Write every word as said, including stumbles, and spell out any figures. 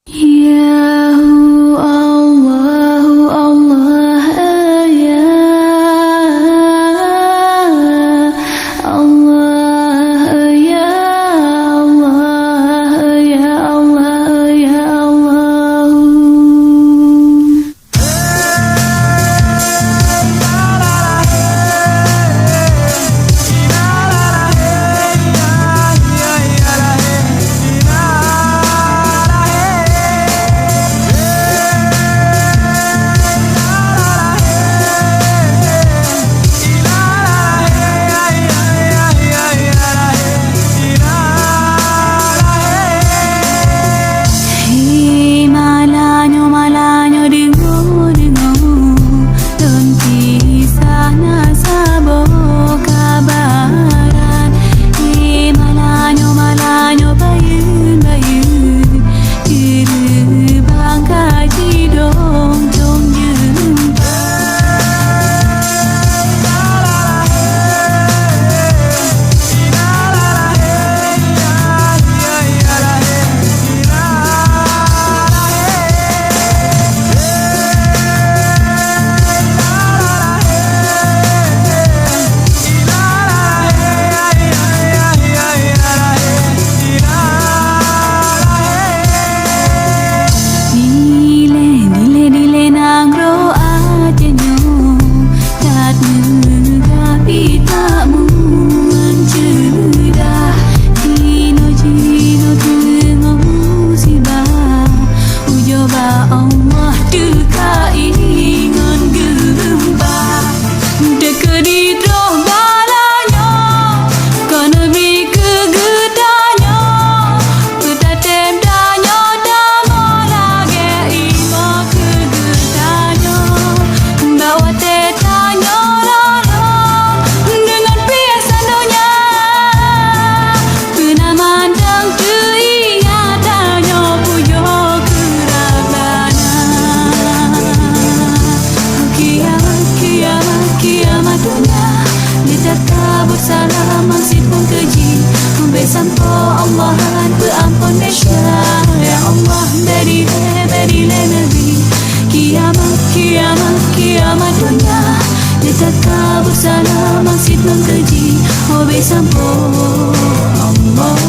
Ya Allahu Allah, ya Allah, ya Allah, ya Allah, ya Allah. Hei, malam nyoe, malam nyoe, deungoe, deungoe, lôn kisah na saboh kabaran. Hei, malam nyoe, malam nyoe, bayeuen, bayeuen, keureubeuen ka jidong-dong jeumpa. Dilèe, dilèe, dilèe nanggroe Aceh nyoe, that meugah pih that meuceudah. Jinoe, jinoe teungoh musibah, ujoe bak Allah teuka ngon geumpa. Teukeudi troh bala nyoe, kon neubi keu geutanyoe, peue tatem tanyoe tamong lagèe imoe keu geutanyoe. Bak watèe tanyoe ralong deungon piôh donya, peue na mantong teuingat tanyoe pujoe keu Rabbana. Kiamat, kiamat, kiamat donya, di tatabot salam meusiphon keuji. Bèk sampoe Allah peuampôn desya. Ya Allah, bèk dilèe, bèk dilèe neubi. Kiamat, kiamat, kiamat donya, di tatabot salam meusiphon keuji. Oh, bèk sampoe Allah.